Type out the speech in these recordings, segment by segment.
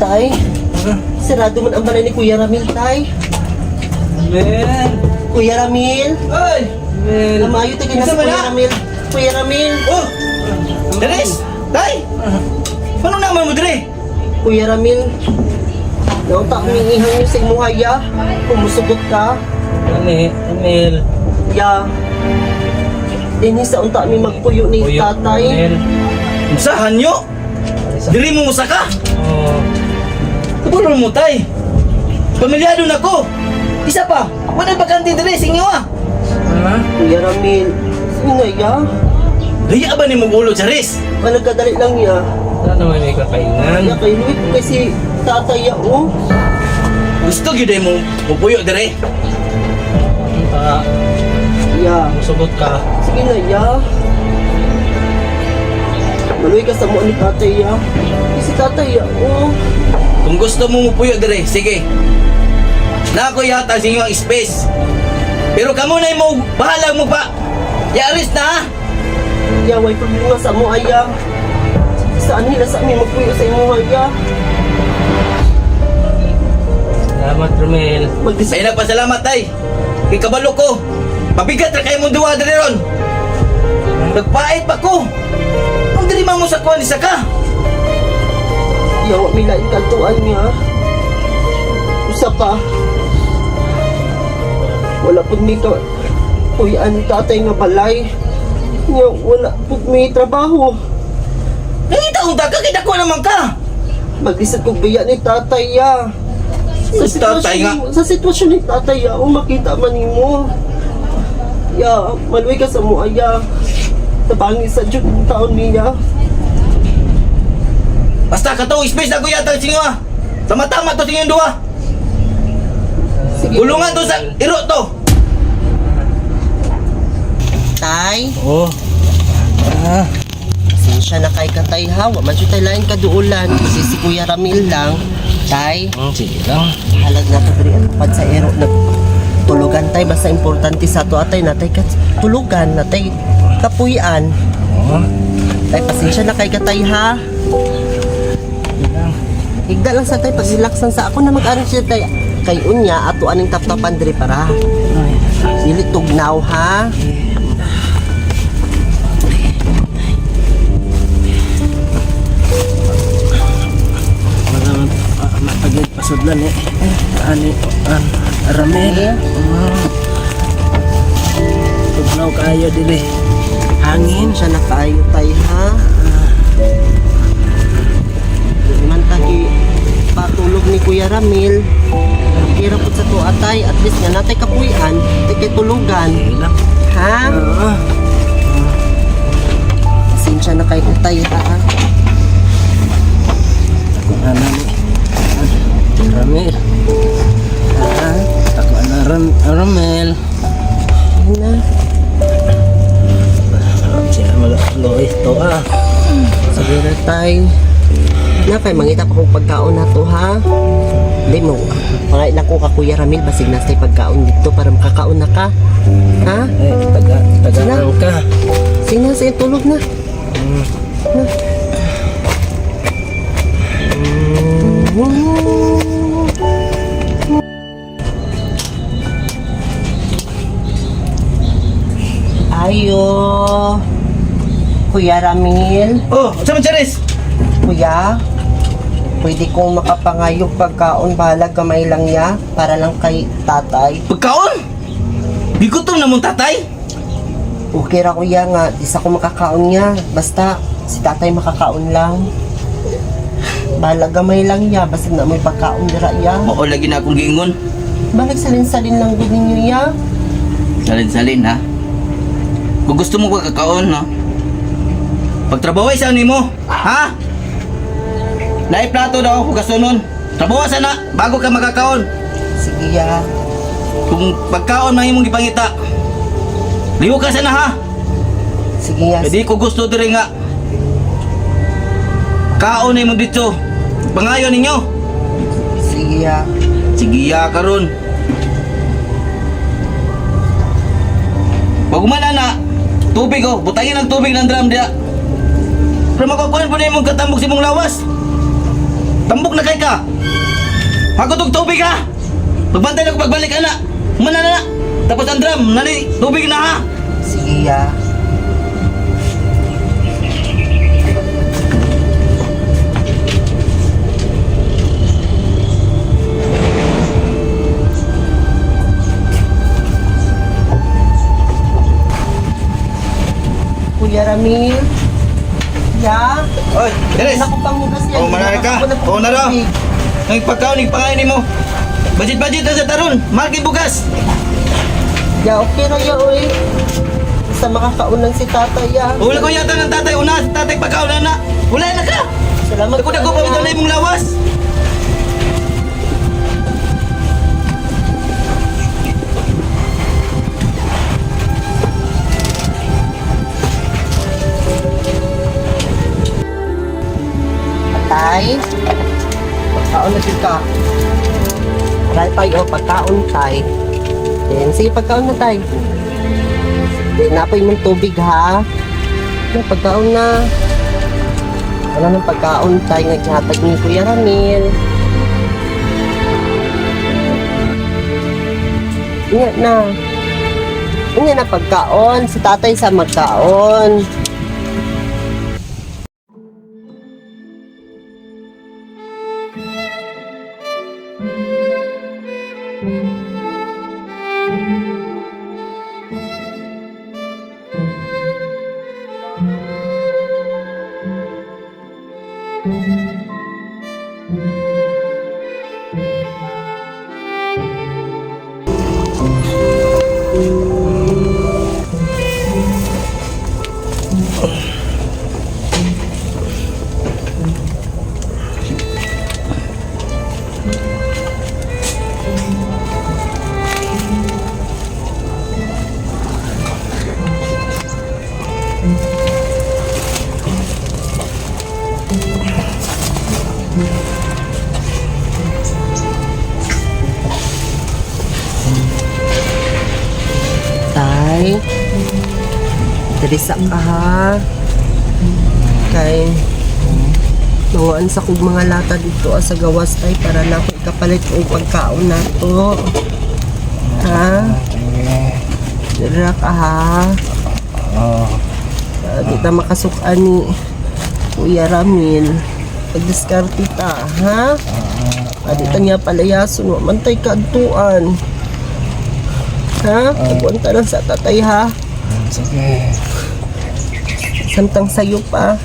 Tay, sarado man ang balay ni Kuya Ramil, Tay. Mel! Kuya Ramil! Ay! Mel! Namayo tayo na si Isa ba Kuya na? Ramil. Kuya Ramil! Oh! Daris! Tay! Ano naman mo dire? Kuya Ramil, naunta kami ihang yung sa imuha, ya. Kumusugot ka, Ani, Emil. ya. Dinhi sa unta mi magpuyo ni Puyo, tatay. Emil. Unsa hanyo? Diri mo musaka? Oo. Kabalo mo tay. Pamilyado na ko. Isa pa, wala bakante dire sa inyo ah. Ha? Kuya Ramil, sige na, ya. Gaya ba ni mong ulo, Charis? Managkadali lang, ya. Wala naman may kakainan. Ya, kay Luis, kasi tatay, ya, oh. Gusto gyud mo mupuyo dire. Unta, Ya, musugot ka. sige na, ya. Maluy ka sa mo ni tatay, ya. Kasi tatay, ya, oh. Kung gusto mo mupuyo dire, sige. Na ako yata sa inyo ang space. Pero kamo na mo bahala mo pa. Yaris na ha. Ya, way problema sa mo, ay, ya. Saan nila sa amin magpuyo sa imuha, ya. Salamat, Romel. Mag-decide Sa nagpasalamat tay. Kay kabalo ko. Pabigat ra kay mong duwa dire ron. Nagpait pa ko. Ang diri man mo sa kuan isa ka. Yawa may laing kantuan niya. Usa pa. Wala pud mi ka kuyan tatay nga balay. Nya wala pud mi trabaho. Nangita unta ka kay dako naman ka. Mag-isip kog biya ni tatay ya. Sa Si tatay nga. Sa sitwasyon ni tatay ya, o makita man nimo. Ya, maluwi ka sa mua ya. Tabangi sa jud taon niya. Basta katong space na ko yata sa inyo ah. Tama-tama to sa inyong duwa. Sige. Gulungan to sa iro to. Tay, Oo. Ah, pasensya na kay katay ha. Wa man jud tay lain kaduulan kasi si Kuya Ramil lang. Tay, sige lang. halag na to diri ang tupad sa ero na tulugan tay basta importante sa ato atay natay kat tulugan natay kapuyan. Oo. Tay pasensya na kay katay ha. Sige lang. Higda lang sa tay paglilaksan sa ako na mag-arrange siya tay. Kay unya ato aning taptapan diri para. Ay, Dili tugnaw ha. wala matagid pasudlan eh. Ani, an, Ramel. Eh, Tugnaw kaayo dili. Hangin. Siya na kaayo tay ha. Di man tagi patulog ni Kuya Ramil. Kira pud sa tuwa tay, at least nga natay kapuyan, tay kay tulugan. Sige lang. Ha? Oo. Pasensya na kay utay ha. Ako na ni. Ramel. Ha? Ako na Ramel. Ayun na. Siya mag-loy to ah. Sige na tay. Na kay mangita pa kong pagkaon na to ha. Hindi mo. Mga ilang ko ka Kuya Ramil basig na tay pagkaon dito para makakaon na ka. Ha? Eh, taga, taga Sila? ka. Sige na, sige, tulog na. Na. Ayo. Kuya Ramil. Oh, unsa man Charis? Kuya, pwede kong makapangayog pagkaon balag kamay lang ya para lang kay tatay. Pagkaon? Gigutom na mong tatay. Okay ra kuya nga, di sa ko makakaon niya. Basta si tatay makakaon lang. Balag gamay lang ya, basta na may pagkaon dira ya. Mao lagi na akong giingon. Balik salin-salin lang gud ninyo ya. Salin-salin ha. Kung gusto mo pagkakaon, no? Pagtrabaho sa nimo, ha? Lahi plato daw hugason nun. Trabaho sana bago ka makakaon. Sige ya. Kung pagkaon man imong gipangita. Liho ka sana ha. Sige ya. Hindi ko gusto diri nga. Kaon na imong dito. Pangayon ninyo. Sige ya. Sige ya karon. Pag man ana, tubig oh, butangin ang tubig ng drum diya. Pero makukuhan po na imong katambok sa imong lawas. Tambok na kay ka. Hagot og tubig ha. Pagbantay na ko pagbalik ana. Mana na na. Tapos ang drum, nani tubig na ha. Sige ya. Kuya Ramil. Ya. Oy, Teres. Naku panghugas niya. Oh, manay ka. Oh, na raw. Ang pagkaon ipakain nimo. Budget-budget na sa taron. Mahal kay bugas. Ya, okay ra ya, oy. Basta makakaunan si tatay, ya. Wala ko yata ng tatay una, sa tatay pagkaon na na. Wala na ka. Salamat. Dako dako pa bitaw na imong lawas. Tay, pagkaon na jud ka. Aray tay, oh, pagkaon tay. Then, sige, pagkaon na tay. Then, napoy mong tubig ha. Na, pagkaon na. Wala nang pagkaon tay, nga gihatag ni Kuya Ramil. Nga na. Nga na pagkaon. Si tatay sa magkaon. Tay, dali sa ka ha. Kay, manguan sa kog mga lata dito ah, sa gawas tay para na ako ikapalit og pagkaon nato. Ha? Dira ka ha. Oh. Di ta makasukan ni Kuya Ramil. Pagdiskarte ta, ha? Adi ta niya palayason, wa man tay kaadtuan. Ha? Taguan ta lang sa tatay ha. Sige. Samtang sayo pa.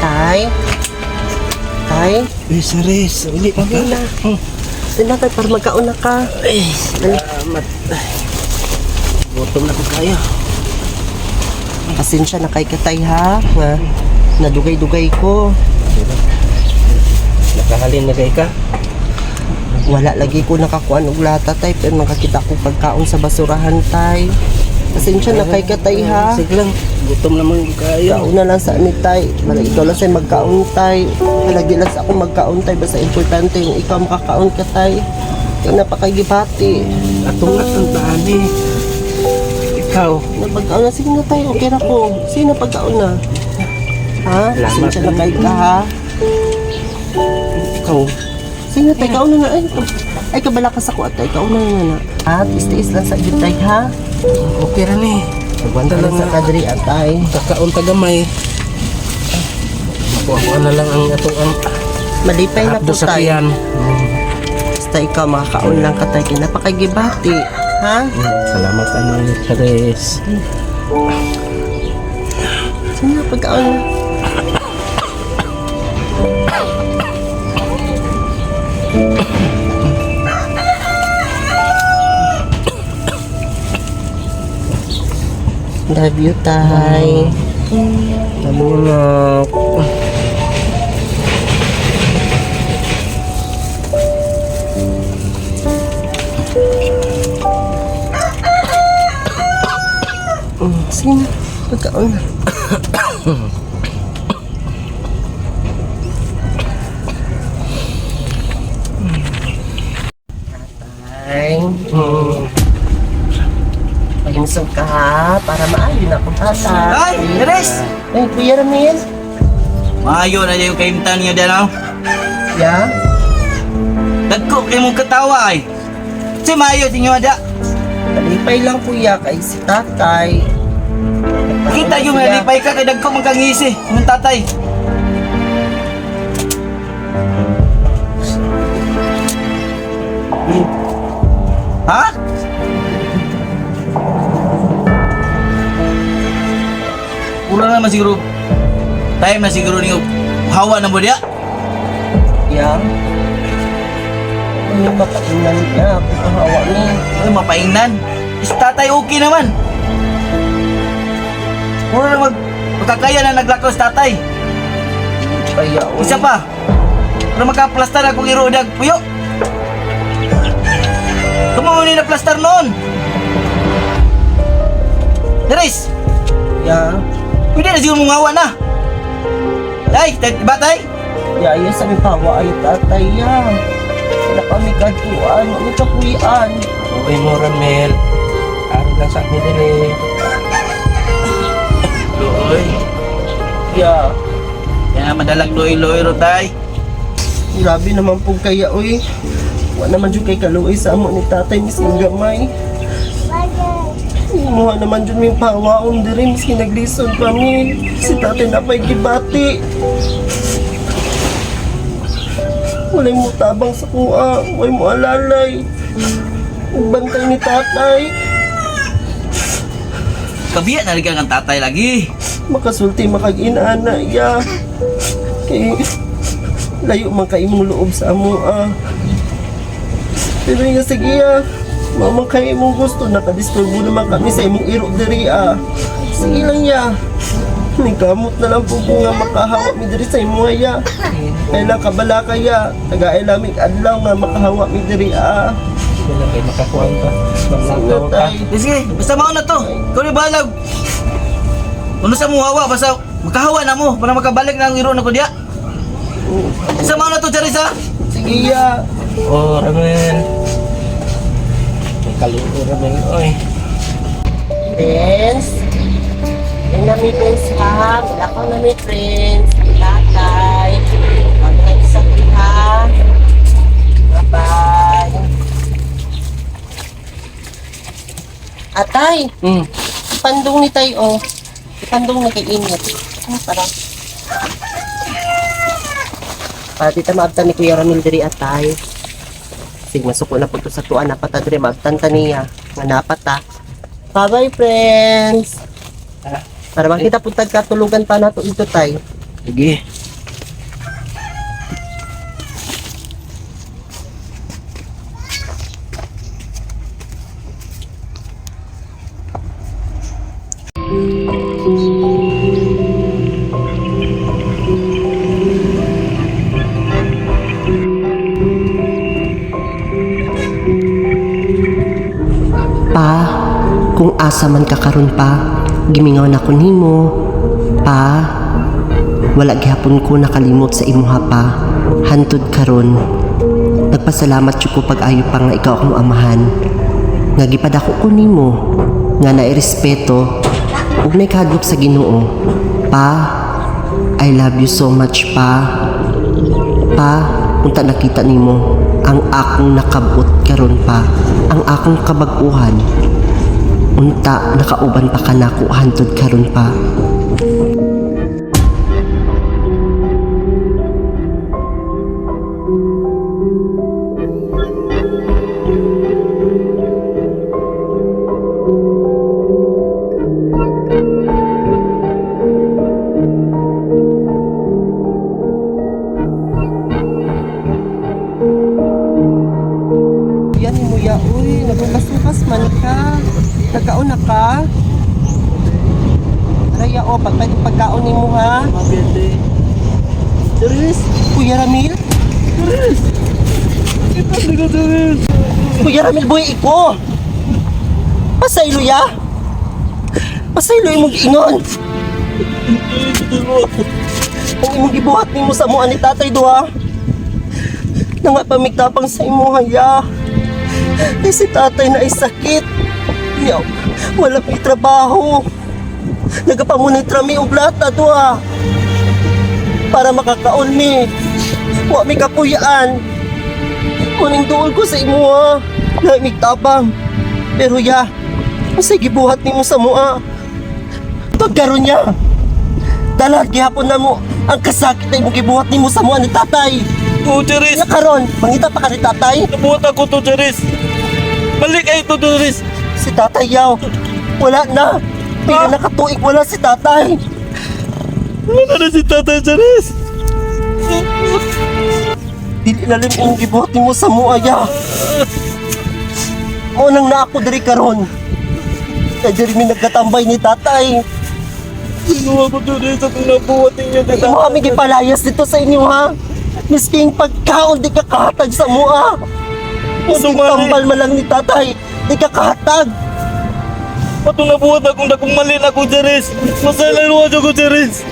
Tay. Tay. Eh, Saris, uli pa Okay na. Sige na tay, para magkaon na ka. Eh, salamat. Gutom na ko kayo. Pasensya na kay katay ha. Nga, nadugay-dugay ko. Nakahalin na kay ka? Wala lagi ko nakakuan og lata tay, pero makakita ko pagkaon sa basurahan tay. Pasensya na kay katay ha. Sige lang, gutom naman ko kayo. Kaon na lang sa ani tay. Wala ikaw lang sa magkaon tay. Palagi lang sa ako magkaon tay. Basta importante yung ikaw makakaon ka tay. Kaya napakagibati. Atong nga ang taan eh. Ikaw, Napagkaon na. Sige na tay. Okay na ko. Sige na pagkaon na. Ha? Salamat. Pasensya na kay ka ha. Ikaw. Sige na tay, kauna na. Ay, ay kabala ka sa kuat tay, kauna na na. Ha, tiis-tiis lang sa gyud tay ha. Okay ra ni. Agwanta lang sa kadri atay. Kakaon ta gamay. Makuha na lang ang atong ang Malipay na po hapdo sa tay. tiyan. Basta ikaw makakaon lang ka tay, kay napakagibati. Ha? Salamat ano Charis. Sige na, pagkaon na. Love you, Tay. Namunak. Sige na, pagkaon na. Tatay. Pahinsog ka ha, para maayo na akong tatay. Ay, Teres! Ay, Kuya Ramil. Maayo na yung kaimtan niyo dyan, oh. Ya? Dagko kay mong katawa ay. Si maayo sa inyo ada. Palipay lang kuya kay si tatay. Kita yung nalipay ka kay dagko man kang ngisi, mong tatay. Ha? Kulang naman siguro. Time na siguro niyo hawa na mo diya. Ya? Ano mapainan niya? Kung kahawa ni. Ay, mapaingnan. Is tatay okay naman. Puro na magkakaya na naglakaw sa tatay. Kaya, Isa pa. Pero makaplastar akong irodag. Puyo. Kamo ni na plastar noon. Daris, Ya? pwede na siguro mong awa na. Tay, tay, ba tay? Ya, ya sa mi pawa ay tatay ya. Wala kami katuan, wala kapuyan. Okay mo Ramel. Ari lang sa amin diri. Loy. Ya, Yan madalag loy-loy ro tay. grabe naman po kaya oy. Wala naman jud kay kaluoy sa amo ni tatay miskin gamay. Imuha naman jud ming pawaon diri miskin naglisod pa mi. Si tatay na pa'y gibati. Walay mo tabang sa kuha, walay mo alalay. Ug Bantay ni tatay. Kabiya na rin kang tatay lagi. Makasulti makag-inana ya. Kay layo man kay imong loob sa amo ah. Pero nga sige ah. Mama kay imong gusto nakadisturbo naman kami sa imong iro diri ah. Sige lang ya. Ningkamot na lang po ko nga makahawa mi diri sa imo ya. Kailan ka bala kaya? Tagaay lamig adlaw nga makahawa mi diri ah. Sige lang kay makakuan ka. Sige Mamlakaw ka. tay. Sige, basta mao na to. Ikaw ni balag. Ano sa mo hawa basta makahawa na mo para makabalik na ang iro na ko diya. Sa mao na to, Charissa. Sige ya. Oh, Ramel. May kaluoy Ramel oy. Friends, yan na mi friends ha. Wala kang na mi friends. Ang tatay. Ang mga isang ha. Bye-bye. Atay, ipandong ni tayo. Oh. Ipandong ni kay init. Ah, para. Para tita maabtan ni Kuya Ramil diri atay. Sig masuko na po to sa tuan na pata diri maabtan ta niya. Nga napat ta. Bye-bye friends. Ah. Para makita po tagkatulugan pa nato ito tay. Sige. Pa, kung asa man ka karon pa, gimingaw na ko nimo. Pa, wala gihapon ko nakalimot sa imuha pa. Hantod karon. Nagpasalamat jud ko pag-ayo pa nga ikaw akong amahan. Nga gipadako ko nimo, nga nairespeto ug naikahadlok sa Ginoo. Pa, I love you so much, Pa. Pa, unta nakita nimo ang akong nakabot karon, Pa. Ang akong kabag-uhan. Unta nakauban pa kanako hantod karon, Pa. Yan mo ya, uy, nagukasukas man ka. Nagkaon na ka? Raya o, pagpag pagkaon nimo ha. Mabiyate. Charis! Kuya Ramil? Charis! Ito na Charis! Kuya Ramil, boy, iko! Pasaylo ya! Pasaylo imong giingon! Ang imong gibuhat nimo sa mua ni tatay duha. Nanga pamigtapang sa imo haya. Di si tatay na ay sakit. Yaw, wala pa'y trabaho. Nagapamunitra mi og lata duha. Para makakaon mi. Wa mi kapuyaan. Muning duol ko sa imo ha. Namigtabang. Pero ya, unsay gibuhat nimo sa mua? Pagkaron niya. Dalag gihapon na mo ang kasakit na imong gibuhat nimo sa mua ni tatay. Oh, Charis! Nya karon, mangita pa ka ni tatay. Nabuhat ako to, Charis! Balik ay ito, Charis! Si tatay yaw. Wala na. Pila na katuig wala si tatay. Wala na si Tatay, Charis! Dili na lang imong gibuhat nimo sa mua ya. Mo nang naako diri karon. Kay diri mi nagkatambay ni tatay. Ginawa ko, Charis, akong nabuhat ninyo. Kay imo kami gipalayas dito sa inyo ha. Misking pagkaon di ka kahatag sa mua. Misking Ano mali? tambal man lang ni tatay, di ka kahatag. Patong nabuhat akong dakong mali na ako, Charis! Masalaluwa ko, Charis!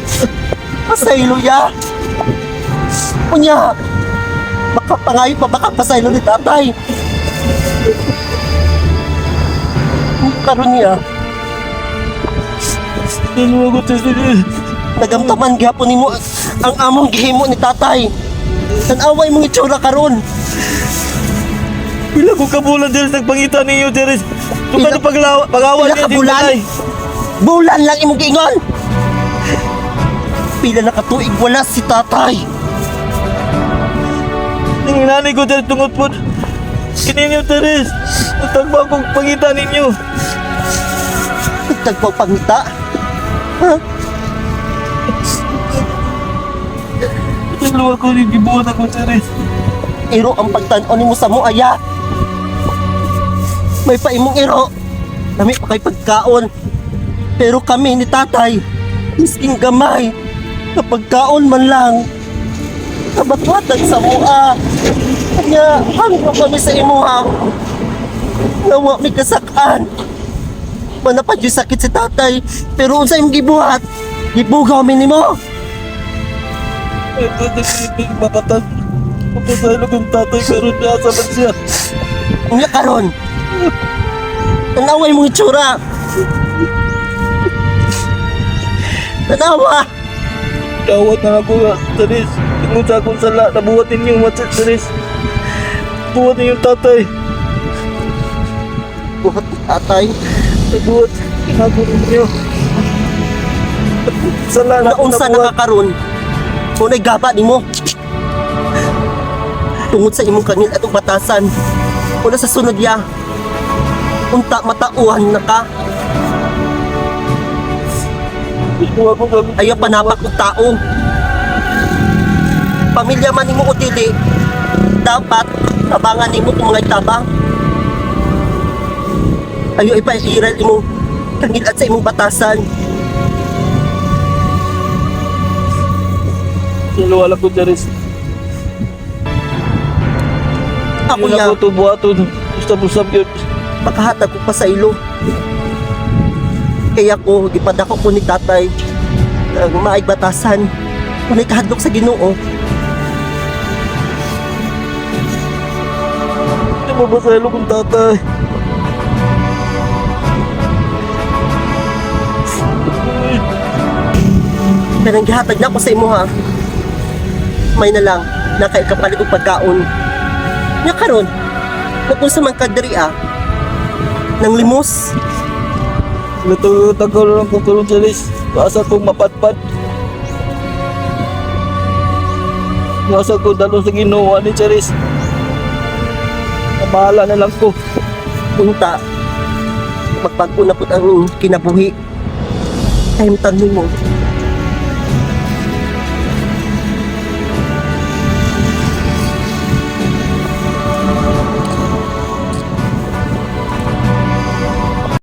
Pasaylo ya. Unya, makapangayo pa baka pasaylo ni tatay. Karon niya, Ginawa ko, Charis! nagamtaman gihapon nimo ang among gihimo ni tatay. Tan-away mong itsura karon. Pila ko kabulan, Charis, nagpangita ninyo, Charis! Tungkol Pila- paglawa, pag-awa pila niya, ka bulan? Tatay! Bulan lang imong giingon. Pila na katuig wala si tatay. Ang nanay ko, Charis, tungod po. Kininyo, Charis! Natagba akong pangita ninyo! Nagtagpaw pangita. Ha? Ginawa ko, gibuhat ako, Charis! Iro ang pagtan-on nimo sa muaya. May paimong iro. Nami pa kay pagkaon. Pero kami ni tatay, misking gamay, kapagkaon man lang, kabatwatan sa mua. Kanya, hanggang kami sa imuha. Nawa mi kasakaan. Manapad yung sakit si tatay, pero unsa imong gibuhat? Gibugaw mi nimo. Ito, nagsiting mapatan. Mapasalo kong tatay, karon na asa man siya. Unya karon. Tanaway mong itsura. Tanawa. Kawat na ako, Charis. Tungod sa akong sala, nabuhat ninyo, Charis. Buhat ninyong tatay. Buhat ni tatay. Nabuhat, ako ninyo. Sala na ako Naunsa na nabuhat. ka karon. Kunay gaba nimo. Tungod sa imong kanil atong batasan. Una sa sunod ya. Unta matauhan na ka. Ginawa ko kami. Ayaw panapak og tao. Pamilya man nimo o dili, dapat tabangan nimo kung mga tabang. Ayaw ipairal imong kangilat sa imong batasan. Sinuwala ko, Charis. Ako Yun ya, ako to, buhaton. Usap-usap yun. makahatag ko pa sa ilo. Kaya ko, gipadako ko ni tatay ang maay batasan. Kunay kahadlok sa Ginoo. Hindi mo ba kong tatay? Uy. Pero ang gihatag na ako sa imo ha. May na lang nakaikapalit og pagkaon. Nya karon, napunsa man ka diri ah. Nang limos. Natutagaw lang ko karon, Charis. Asa kong mapatpat. Asa ko dalo sa Ginoo ni Charis. Bahala na lang ko. Unta, magbago na pud ang kinabuhi. Time tanong mo.